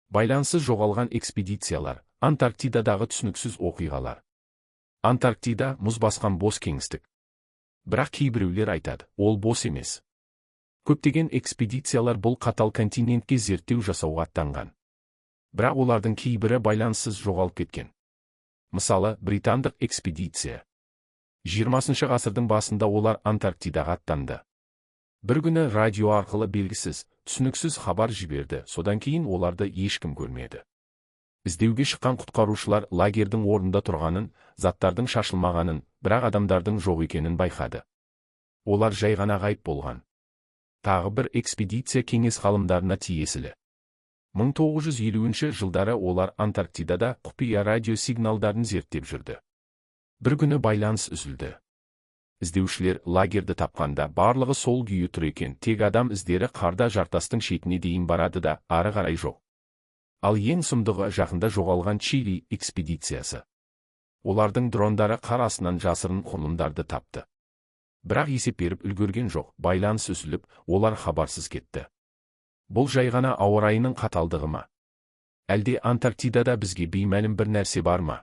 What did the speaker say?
Байланыссыз жоғалған экспедициялар, Антарктидадағы түсініксіз оқиғалар. Антарктида – мұз басқан бос кеңістік. Бірақ кейбіреулер айтады, ол бос емес. Көптеген экспедициялар бұл қатал континентке зерттеу жасауға аттанған. Бірақ олардың кейбірі байланыссыз жоғалып кеткен. Мысалы, британдық экспедиция. 20 ғасырдың басында олар Антарктидаға аттанды. Бір күні радио арқылы белгісіз, түсініксіз хабар жіберді, содан кейін оларды ешкім көрмеді. Іздеуге шыққан құтқарушылар лагердің орнында тұрғанын, заттардың шашылмағанын, бірақ адамдардың жоқ екенін байқады. Олар жай ғана ғайып болған. Тағы бір экспедиция кеңес ғалымдарына тиесілі. 1950 жылдары олар Антарктидада құпия радио сигналдарын зерттеп жүрді. Бір күні байланыс үзілді. Іздеушілер лагерді тапқанда, барлығы сол күйі тұр екен, тек адам іздері қарда жартастың шетіне дейін барады да, ары қарай жоқ. Ал ең сұмдығы – жақында жоғалған Чили экспедициясы. Олардың дрондары қар астынан жасырын құрылымдарды тапты. Бірақ есеп беріп үлгерген жоқ, байланыс үзіліп, олар хабарсыз кетті. Бұл жай ғана ауа райының қаталдығы ма? Әлде Антарктидада бізге беймәлім бір нәрсе бар ма?